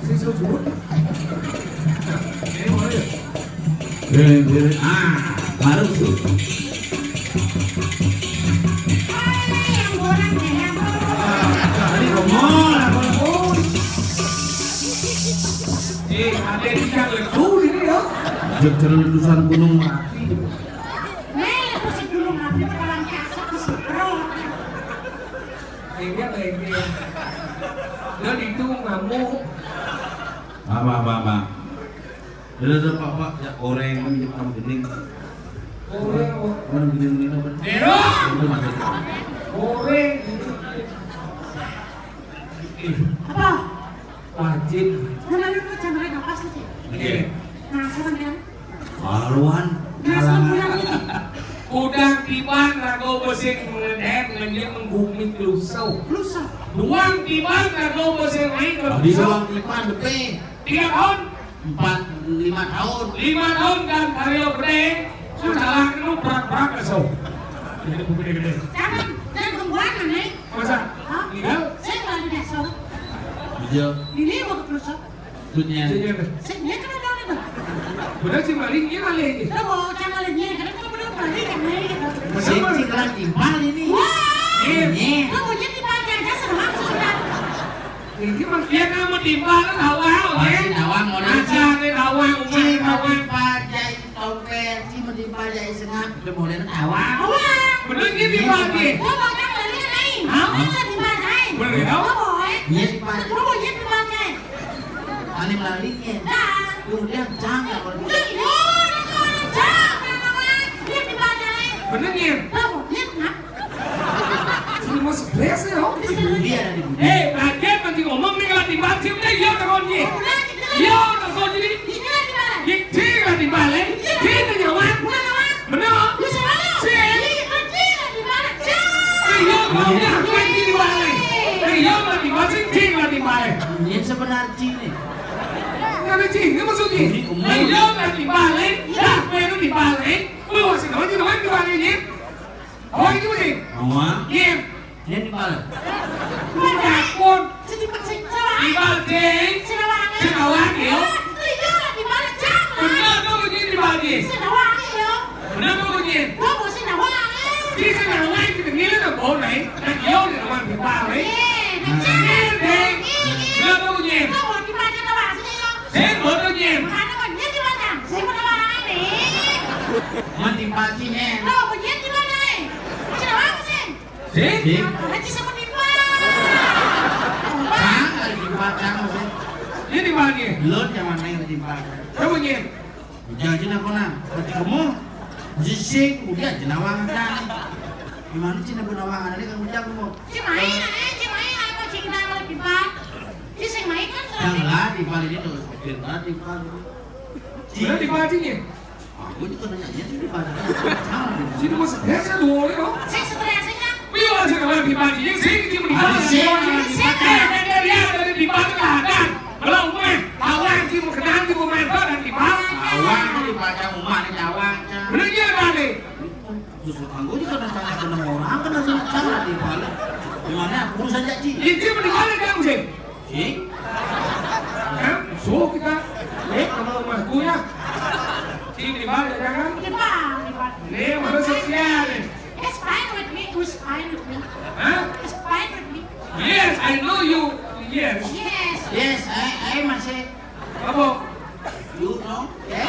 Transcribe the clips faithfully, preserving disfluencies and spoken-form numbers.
Sing sebut. Eh, boleh. Eh, boleh. Ah, baru tuh. Tadi ngomong, ngomong. Eh, ada ikan leku ini ya. Jejer letusan gunung mati. Nih, letusan gunung mati, orang kasar, kesebrol. Enggak, enggak. Dia itu ngamuk. Apa, apa, apa? Ada, ada, Pak, Pak, ya, goreng, kan, kita mau gini. Goreng, apa? Mana gini, gini, apa? Dero! Itu masuk. Goreng. Apa? Wajib. Mana lu tuh, jangan napas tuh, Cik. Iya. Nah, siapa, kan? Karuan. Nah, kalangan. Siapa yang ini? Udang tiban rago besik mengendet ngenjek menggumik luso. Luso. Duang tiban rago besik naik. Tadi luso. Duang tiban depe. Tiga tahun. Empat, lima tahun. Lima tahun kan karya gede. Salah kena berat-berat keso. Jadi buku gede-gede. Jangan, jangan kembuan, Nek. Masa? Hah? Tinggal? Saya nggak ada besok. Iya. Ini mau ke Pluso. Dunia. Dunia. Saya, dia kan ada, ada. Benar sih, maling, dia maling. Lo mau cang maling, dia kan kalau benar maling, kan maling, gitu. Benar, sing, Bang. Sing lagi timpal ini. Wah! Iya. Iya. Lo mau jadi timpal, jangan, jangan, serem, serem. Ini mah dia nama timpal, kan, awal, oh, ya? Sing awal, mau. Aja, nih, awal, umur, sing awal. Mau timpal, jahit. Tompel, si mesti pajak sengap, udah boleh tawa. Bener gitu, Pak Haji? Gua mau kan beli, Rai. Hah? Gua mau di mana, Rai? Bener gitu? Gua mau, eh. Iya, di mana? Gua mau, iya, di mana? Mana melarinya? Dah. Lu udah jangan kalau gitu. Udah, iya, udah, udah, jangan, Rai. Iya, di mana, Rai? Bener, Nyir? Gua mau, iya, kenapa? Ini mah stres ya, oh. Dia ada di bumi. Eh, kaget nanti ngomong nih, kalau dibacim deh, iya, teron, Nyir. Iya, teron, jadi. Ini lagi balik. Ini lagi balik. Ini lagi balik. Ini lagi balik. Ini lagi balik. Bener. Bisa balik. Sih. Ini lagi balik. Iya, mau dah, main di balik. Iya, lagi balik, sih, lagi balik. Ini sebenar sih nih. Nggak ada sih, ini maksudnya. Ini umum. Iya, lagi balik. Dah, main di balik. Lu masih doang, di doang di balik, Nyir. Awak itu, Nyir. Awak. Nyir. Dia di balik. Haji sama timpal. Jangan timpal, jangan sih. Ini di mana? Lo jangan main timpal. Apa ini? Udah aja nak kona. Berarti kamu jisik, udah aja nawang kan. Gimana sih nak nawang ini kamu jangan mau. Cing main, eh, cing main apa cing kita lagi timpal? Cing sing main kan. Jangan lah timpal ini tuh, biar banget timpal. Udah timpal aja nih. Aku juga nanya aja sih timpal. Sini mas, ya saya dua orang. Saya sebenarnya sih kan. Iya, saya kalau timpal aja sih, cing di mana? Ada sih, ada timpal. Eh, eh, eh, lihat dari timpal itu ada. Kalau main, kawan cing mau kenal cing mau main kok dan timpal. Kawan itu timpal cang umat nih kawan cang. Bener dia tadi. Justru kan gue juga nanya sama orang kan masih bicara di balik. Gimana? Urusan janji. Ini mending balik ya, Musim. Sih? Hah? So kita. Eh, sama rumah gue ya. Sini balik jangan. Di balik, di balik. Nih, mana setia nih? It's fine with me, it's fine with me. Hah? It's fine with me. Yes, I know you. Yes. Yes. Yes, I, I masih. Apa? You know? Eh?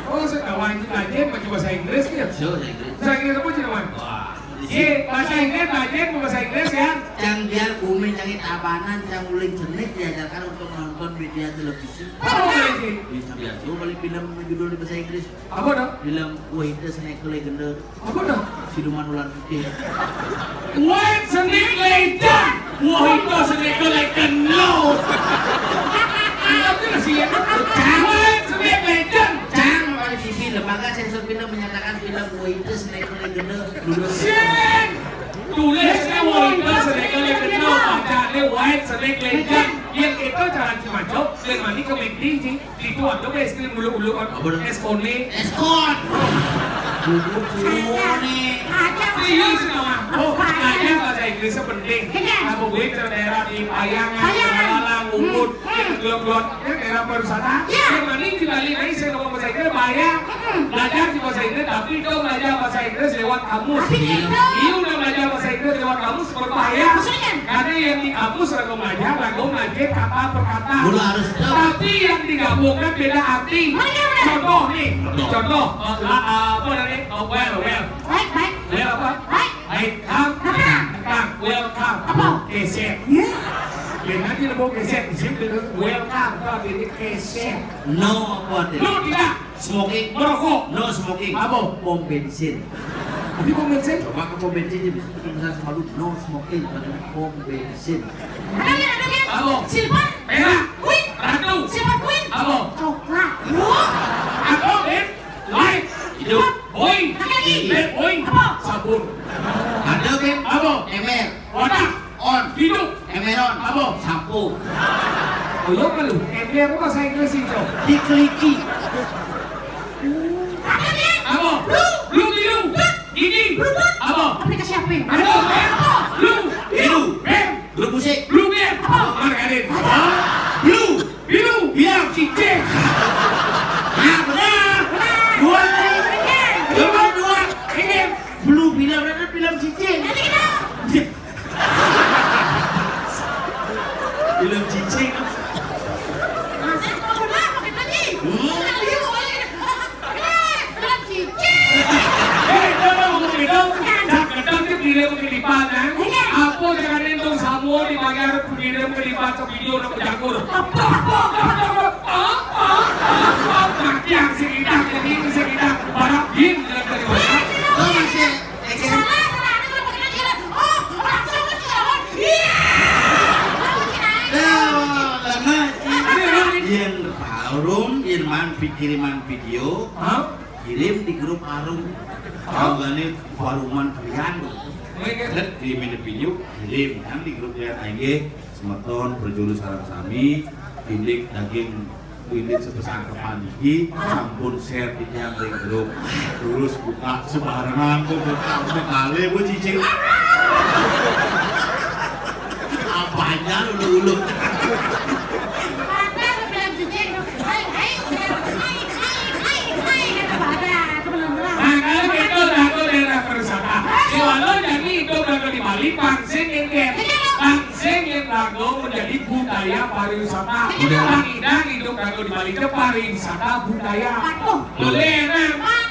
Oh, saya tahu ini kajian pakai bahasa Inggris ya. Sure, bahasa Inggris. Bahasa Inggris apa sih, Wan? Wah. Eh, bahasa Inggris, kajian bahasa Inggris ya. Cang biar bumi cang tabanan, cang uling cenik diajarkan untuk nonton media televisi. Apa lagi? Bisa biasa balik film judul di bahasa Inggris. Apa dong? Film Wahida Snake Legender. Apa dah? Siluman ular putih. White Snake Legend. Wah, itu Snake Legend lo. Itu masih ya. White Snake Legend. Cang, apa di T V, lembaga sensor film menyatakan film Wahida Snake Legender. Sing. Tulisnya Wahida Snake Legend lo, bacanya White Snake Legend. Yang itu cara cuma cok, dan mandi ke McD sih. Itu ada es krim ulu-ulu kan? Apa dah? Es kone. Es kon. Bubur kone. Ada. Serius, Mama? Oh, apa? Belajar bahasa Inggrisnya penting. Iya. Apa gue ke daerah di Payangan, Payangan. Palalang, Ubud, hmm, hmm, di Glodok, ya, daerah pariwisata. Iya. Yang mana di Bali, nah, saya ngomong bahasa Inggris, bahaya. Mm-mm. Belajar di bahasa Inggris, tapi itu belajar bahasa Inggris lewat kamus. Tapi gitu. Iya, udah belajar bahasa Inggris lewat kamus, berbahaya. Maksudnya? Karena yang di kamus, ragu belajar, ragu belajar kata per kata. Mula harus tahu. Tapi yang digabungkan beda arti. Mana dia, mana? Contoh nih, contoh, eh, la-, eh, apa namanya? Oh, well, well. Baik, baik. Well apa? Baik. Baik, come. Apa? Come. Welcome. Apa? Keset. Ya? Dia nanti nemu keset, di sini dia welcome, tuh, ini keset. No, apa artinya? No, tidak. Smoking. Merokok. No smoking. Apa? Pom bensin. Di pom bensin? Coba ke pom bensin, dia bisa ketemu sama lu. No smoking, bukan pom bensin. Ada lihat, ada lihat. Apa? Silver. Merah. Queen. Ratu. Silver Queen. Apa? Coklat. Wah. Apa, Ben? Light. Hidup. Boy. Ada lagi. Ben, boy. Apa? Sabun. Ada, Ben. Apa? Emer. Wadah. On. Hidup. Emeron. Apa? Sampo. Belum, belum. Ember itu bahasa Inggris itu. Dikeliki. Apa dia? Apa? Blue. Blue biru. Gigi. Blue. Apa? Aplikasi apa? Apa? Blue. Biru. Band. Grup musik. Blue band. Apa? Margarin. Blue. Biru. Bilang cicing. Nah, benar. Dua. Dua, dua. Ini. Blue bilang ada bilang cicing. Nanti kita. Film cicing. Nah, saya mau benar, pakai lagi. Hmm. Nah, dia mau balik. Eh, film cicing. Eh, coba ngomong gitu. Cak gedang ke diri ke lipat, kan? Iya. Apa jangan itu semua dibayar diri ke lipat ke video nak jagur. Apa, apa, apa, apa, apa, apa, apa, yang sekitar, yang ini sekitar, barang bin, yang dari mana? Lo masih Salah, salah. Ada kalau pakai lagi. Oh, orang sama kita lawan. Iya. Lawan kita aja. Dah, karena yang parum, yang man pikiriman video, hah? Kirim di grup parum. Hah? Kalau gak nih, paruman kalian. Oke. Set, kirimin di video, kirim. Yang di grup ya, aing ge, semeton, perjuru sareng sami, indik daging Wiwit sebesar kepaligi, sampun share di tiang ring grup. Terus buka sembarangan, kok buka, buka kali, bu cicing. Apanya ulu-ulu? Ada bilang cicing, hai, hai, hai, hai, hai, hai, kata pada, itu belum jelas. Nah, kalau gitu, aku daerah pariwisata. Kalau jadi itu udah di Bali, pangsing, inget. Pangsing yang lagu menjadi budaya pariwisata. Budaya. Bang Idang hidup lagu di Bali itu pariwisata budaya. Betul. Boleh, nah.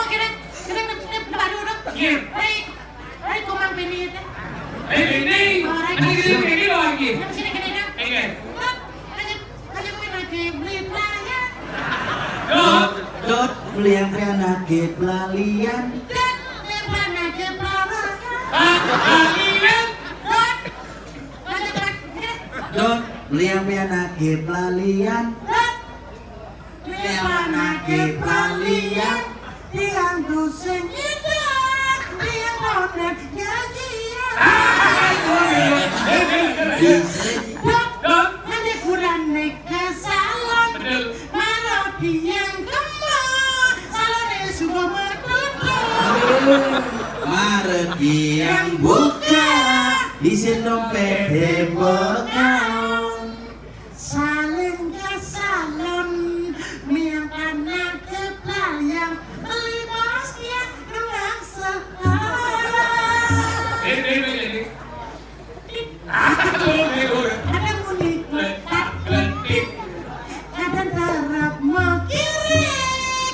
Oh, kene, kene, kene, kene baru, no? Iya. Hei, hei, kumang bini itu. Hei, bini. Oh, hei. Ada sini, bini lo lagi. Yang sini, kene, kan? Iya. Dot, hanya, hanya pernah ke beli pelayan. Dot. Dot, beli yang pernah ke pelalian. Dot, yang pernah ke pelalian. Ah, pelalian. Dot, hanya pernah, kene. Dot, beli yang pernah ke pelalian. Dot. Dia manake pelalian, tiang tu sing idak, tiang konek gajian. Dok, dok, nanti kurang naik ke salon. Betul. Malah tiang kemah, salonnya suka metutup. Mare tiang buka, di sini dompet bekal. Salin ke salon, miang tanah ke playang, beli bos dia nengah sekolah. Ini, ini, ini. Ada munyi kletak kletik, ada terap mau kiri,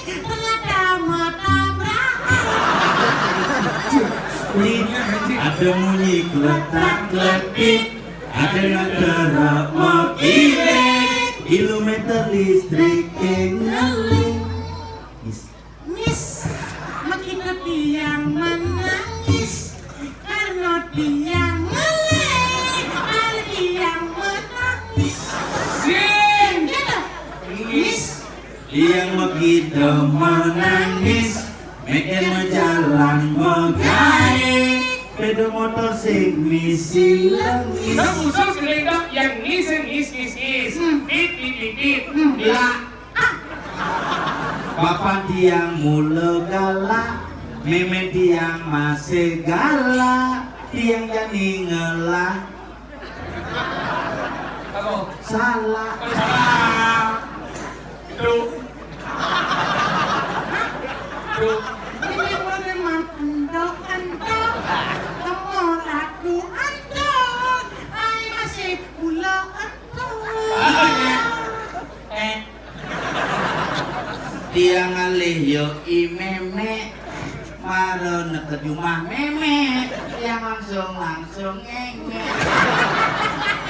ternyata mau tabrakan. Ada munyi kletak kletik. Ada yang terap mau kilik, kilometer listrik ke ngeling. Miss. Miss, makita tiang menangis, karena tiang ngeling, ada tiang menangis. Sing. Gitu. Miss. Yang makita menangis, meken menjalan megai, beda motor sing misi lengis. Khusus gelendok yang ngis, ngis, ngis, ngis. Hmm. Tit, tit, tit, tit. Hmm. Lah. Ah. Bapak tiang mula galak, meme tiang masih galak, tiang jani ngelah. Apa? Salah. Oh, salah. Duh. Duh. Ini mulai mah entok-entok. Temu laku entok. Ai masih pula entok. Ah, iya. Eh. Tiang ngalih yo i meme, mara neked jumah meme, tiang langsung, langsung ngenge.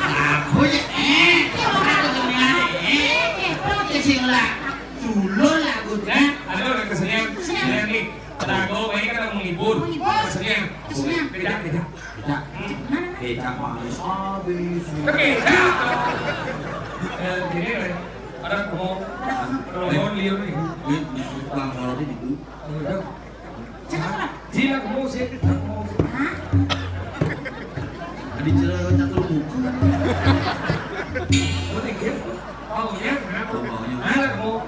Aku ya, eh, aku sebenarnya, eh, aku sing lah, dulu lah aku. Ya, ada orang kesenian, kesenian nih. Lagu baik kan menghibur. Menghibur. Kesenian. Kesenian. Beda, beda. Beda. Beda manis habis. Beda. Eh, jadi, eh, ada ngomong, ada ngomong liur nih. Ini, ini, tukang ngorok ini, Bu. Oh, iya. Sila ngomong sih, kita ngomong sih. Hah? Ada cerita catur buku. Oh, ini dia. Oh, iya, kenapa? Oh, maunya. Ada ngomong.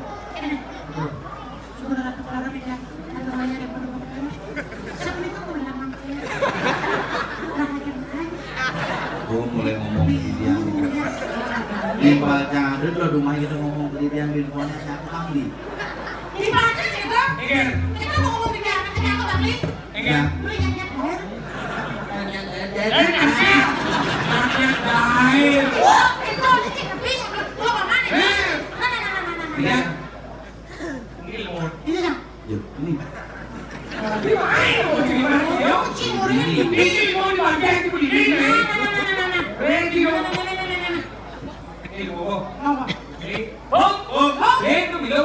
Sudah dapat orang tidak? Ada orang yang dapat orang. Siapa itu? Mana namanya? Nah, aja, nah. Oh, mulai ngomong ke dia. Iya. Di baca ada tuh, rumah kita ngomong ke dia, di rumahnya siapa, Bang, di? Di mana sih, Bang? Iya. Kita mau ngomong di dia, kita apa, Bang, di? Iya. Lu yang lihat, Bang? Eh, nanti. Nanti, nanti. Wah, itu aja sih, tapi lu mau mana? Eh. Mana, mana, mana, mana? Iya. Ini lemot. Ini, Bang. Yuk, ini. Ini main, mau jadi main, ya. Kucing, orang ini. Ini mau dipakai, itu begini, nih. Nah, nah, nah, nah, nah, nah. Ready, yo. Nah, nah, nah, nah, nah, nah. Ini, bobo. Apa? Ini, hop, hop, hop. Sing ke milu.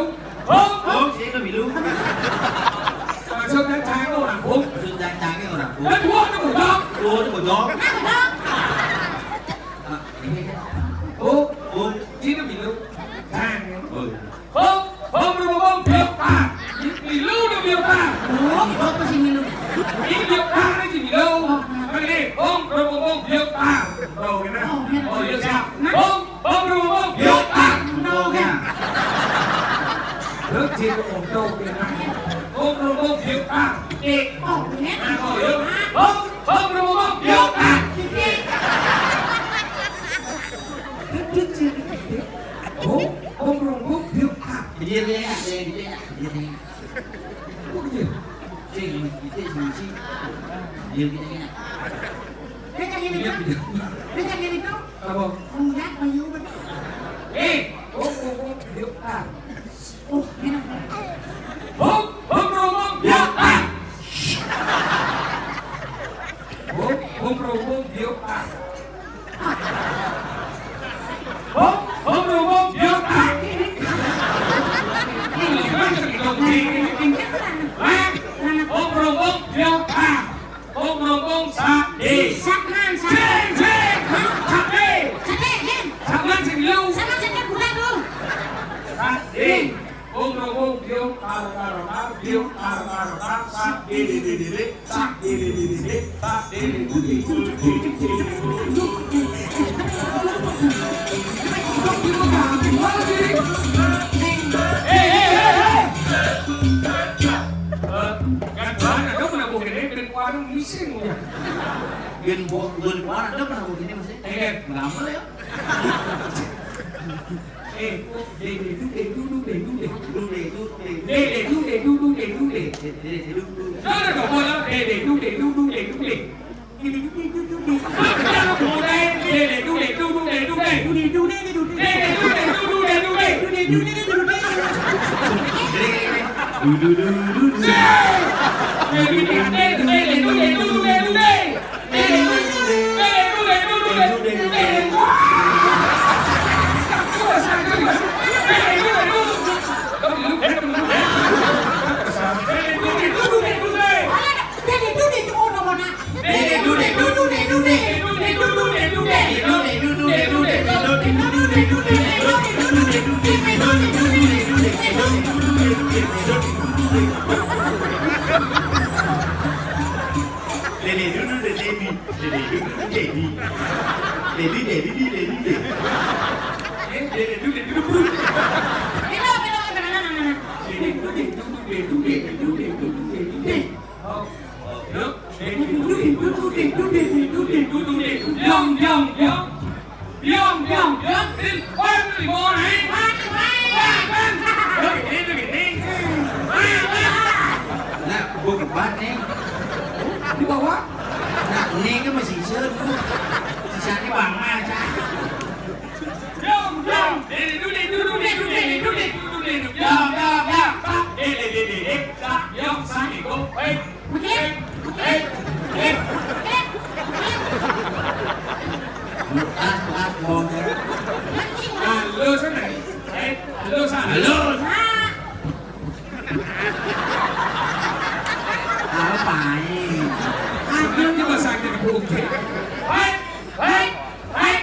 Hop, hop, sing ke milu. Maksudnya, cang orang, hop. Maksudnya, cang orang, hop. Nah, dua, itu bocor. Dua, itu bocor. Nah, bocor. Ah, ini. Hop, hop, sing ke milu. Cang. Oh, iya. Hop, hop, rububung, biok, tar. Milu udah biok, tar. Oh, apa sih milu? Ini biok, tar, ini si milu. Kan ini, hop, rububung, biok, tar. Tuh, gitu. Oh, iya. Oh, iya, siap. Hop, hop, rububung, biok, tar. Tuh, gitu. Lu gitu, tuh, gitu. Hop, rububung, Dik. Oh, bener. Nah, oh, yuk. Hop, hop, rombong, yuk. Ah, dik. Dik, dik, dik, dik. Hop, hop, rombong, yuk. Ah. Kecil ya, ya, kecil ya, kecil ya. Kok kecil? Sing, kecil, sing, sing. Kecil, kecil ya. Dik, yang ini tuh. Dik, yang ini tuh. Apa? Ngeliat, Bayu, bener. Eh, hop, hop, hop, yuk. Ah. Oh, enak. Hop, hop, rombong, yuk, ah. Hop, hop, rombong, yuk, ah. Hop, hop, rombong, yuk, ah. Hah? Hop, rombong, yuk, ah. Hop, rombong, sak, di. Sakman, sakman. Sing, sing. Hah? Sak, di. Sak, di, Jin. Sakman, sing, lu. Sakman, sing, lu, bukan, lu. Sak, di. Hop, rombong, biong, tar, tar, tar, biong, tar, tar, tar, sak, di, di, di, di, di, sak, di, di, di, di, di, sak, di, di, di, di, di, di, di, di, di, di. Eh, eh, eh, eh. Eh, kan bahan ada mana bukan ini, ben kuarang mising ya. Ben bo-, ben kuarang ada mana bukan ini, Mas, ya? Eh, eh. Berapa ya? Eh, de, de, du, de, du, du, de, du, de. Du, de, du, de, du. De, de, du, de, du, du, de, du, de. De, de, de, du, du. No, no, no, no, no. De, de, du, de, du, du, de, du, de. De, de, du, de, du, du, de, du, de. De, de, du, de, du, du, de, du, de. De, de, du, de, du, du, de, du, de. De, de, du, de, du, du, de, du, de. Du, de, du, de, du, du, de. Du, du, du, du, du. De, de, du, de, du, du, de, du, de. Dede, dudu, de, dedi. Dede, dudu, de, dedi. Dedi, dedi, di, dedi, de. Eh, dede, dudu, dudu, dudu. Belo, belo, belo, belo, belo. Dede, dudu, dudu, de, dudu, de, dudu, de, dudu, de, dudu, de. Oh, oh, yuk. Dede, dudu, dudu, de, dudu, de, dudu, de, dudu, de. Yong, yong, yong. Biong, biong, biong, tin, wan, di bawah, naik. Wan, wan. Wan, wan. Lu gini, lu gini. Wan, wan. Nah, gua kebat nih. Di bawah. Nah, ini kan masih isin. Sisanya bang aja. Biong, biong. Dede, dude, dudu, de, dude, de, dude, dudu, de, dudu. Biong, biong, biong. Sak, dede, dede, de. Sak, biong, sak, iko. Hei. Bekas, bekas, ngomong. Halo, sana. Eh, halo, sana. Halo. Apa ini? Aduh, ini bahasa Inggris. Hai, hai. Hai,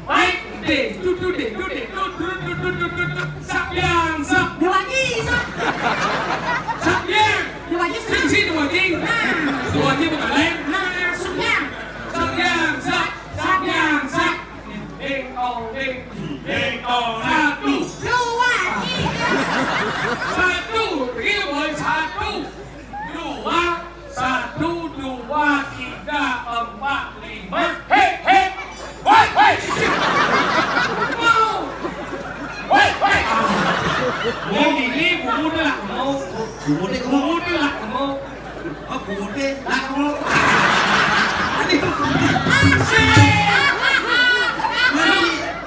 hai, de, du, du, de, du, de, du, du, du. Sak, biang, sak. Dua lagi, sak. Sak, biang. Dua lagi, sak. Sini, sini, dua lagi. Nah. Dua lagi, bukan lain. Nah, sak, biang. Sak, biang, sak. Sak, biang, sak. Ding, dong, ding. Ding, dong, satu. Dua, tiga. Satu, real boy, satu. Dua, satu, dua, tiga, empat, lima. Hei, hei. Woi, woi. Mau. Woi, woi. Mau ini, bungut lah, mau. Bungut ini, bungut lah, mau. Oh, bungut lah, mau. Aduh.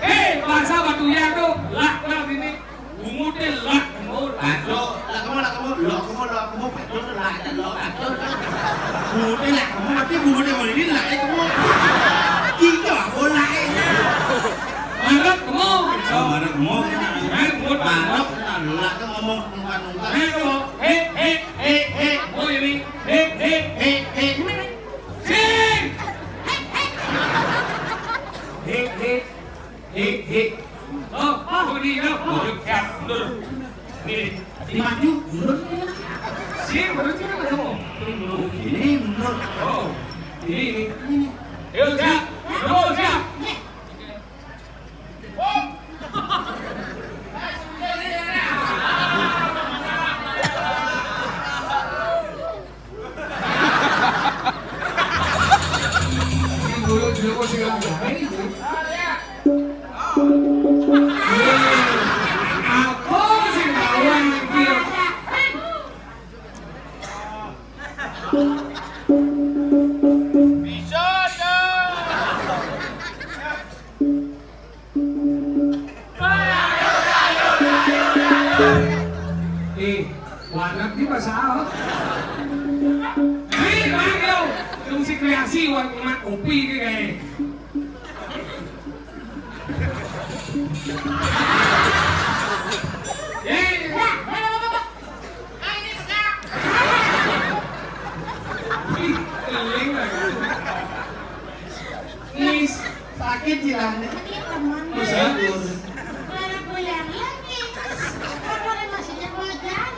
Hei, bahasa Batu Yang tuh, lah, lah ini. Bunguté lak kemo, lak kemo, lak kemo, lak kemo, lak kemo, lak kemo, lak kemo. Bunguté lak kemo, berarti bunguté ngono iki lak kemo. Iki apa lak? Marep kemo. Oh, marep kemo. Marep kemo. Marep, lak kemo ngomong nungkak-nungkak. Hei, kemo. Hei, hei, hei, hei. Kemo ini. Hei, hei, hei, hei. Sing. Hei, hei. Hei, hei. Hei, hei. Oh, oh, ini, oh, oh, siap, mundur. Ini, ini. Maju, mundur. Sini, mundur, sini, mundur. Ini, mundur. Ini, mundur. Oh, ini, ini. Ini. Ayo, siap. Mundur, siap. Oh. Apa sing ngawang iki? Bisa, Cok. Eh, warnet di pasar. Hei, Bang, yo. Fungsi kreasi, warung mak kopi ke kayak. Eh. Ih, eling lagi. Nis, sakit jilatnya. Sakit, teman. Masa? Anak goyang lagi. Kan boleh masih jago jalan.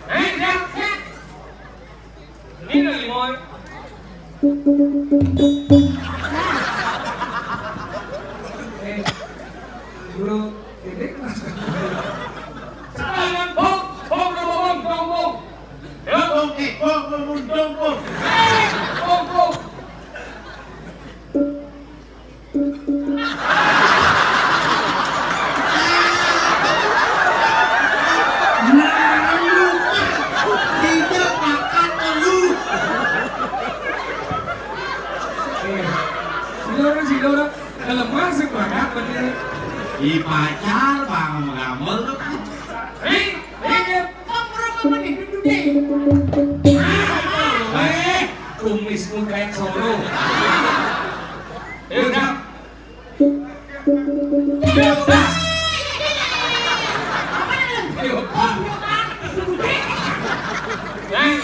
Eh, Jack, Jack. Ini dari Moy. Eh, bro, ini kelas. Sekarang, bom, bom, bom, bom, bom, bom. Ya, bom, eh, bom, bom, bom, bom, bom. Eh, bom, bom. Nah, lu, tidak makan lu. Iya. Sini orang, sini orang. Kalau masuk banget bener. Di pacar, Bang, ngamel lu kan. Hei, hei, dia. Bang, berapa menit? Duduk deh. Eh, kumismu kayak Soro. Ayo, Jang. Ayo, Bang. Jang.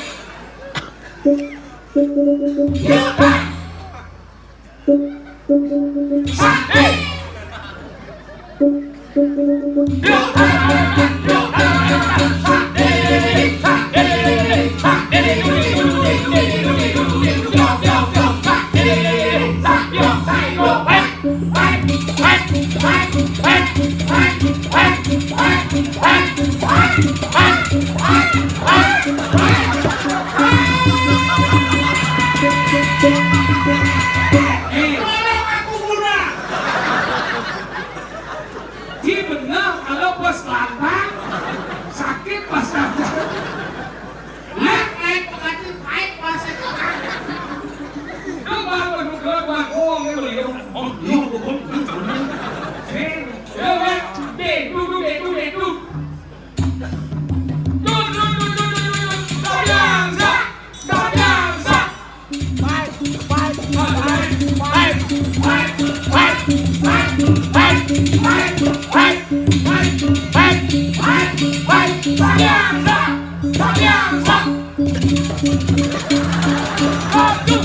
Ji bener kalau pas lantang, sakit pas datang. Lah, aib pengantin, aib pas datang. Lu baru berbuka bangkong, ya, beliau. Oh, iya, hukum. Eh, ya, ya. Deh, duduk, deh, duduk, deh, duduk.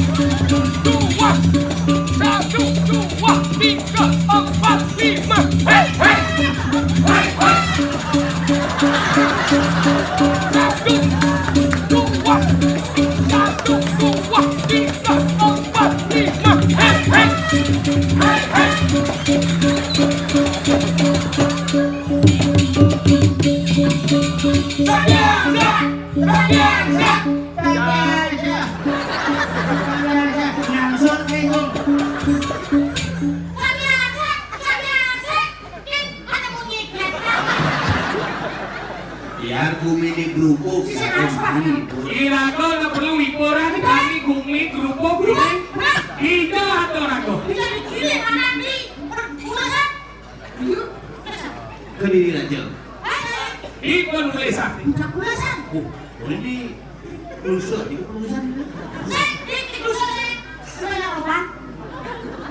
Satu, dua, satu, dua, tiga, empat, lima. Hei, hei. Hei, hei. Satu, dua, satu, dua, tiga, empat, lima. Hei, hei. Hei, hei. Sabian, sabian, sabian. Sabian, sabian. Sabian, sabian. Sabian, sabian. Biar gumi digerupuk, bisa saya harus mandi, Bu. Irago nggak perlu hiburan, kami gumi gerupuk, gumi. Itu atau rago. Bisa dikirim, anak di perpulasan. Iya. Kediri aja. Di penulisan. Bukan pulasan. Oh, boleh di penulisan, di penulisan. Saya di, di penulisan, saya. Saya Roban.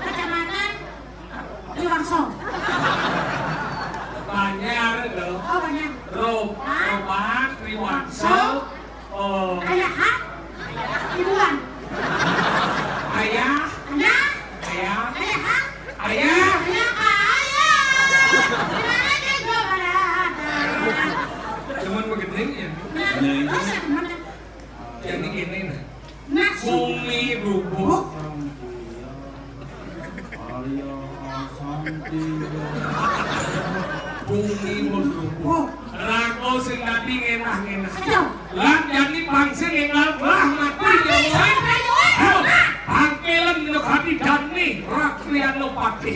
Kecamatan Triwangso. Banjar, loh. Oh, banyak. Ro-, Hah? Roban, Triwangso. Oh. Ayah, ha? Ibuan. Ayah. Ayah. Ayah. Ayah, ha? Ayah. Ayah, ayah. Gimana dia gua pada ada? Cuman begitu ya. Nah, terus yang mana? Jadi gini, nah. Nah, bumi rubuh. Arya Asanti. Bumi rubuh. Oh. Rago sing dadi ngenah-ngenah. Ayo. Lan jani pangse enggal belah mati. Mati, ya, ayo, ayo, ayo. Ayo. Angkelan no kati dani rakriano pati.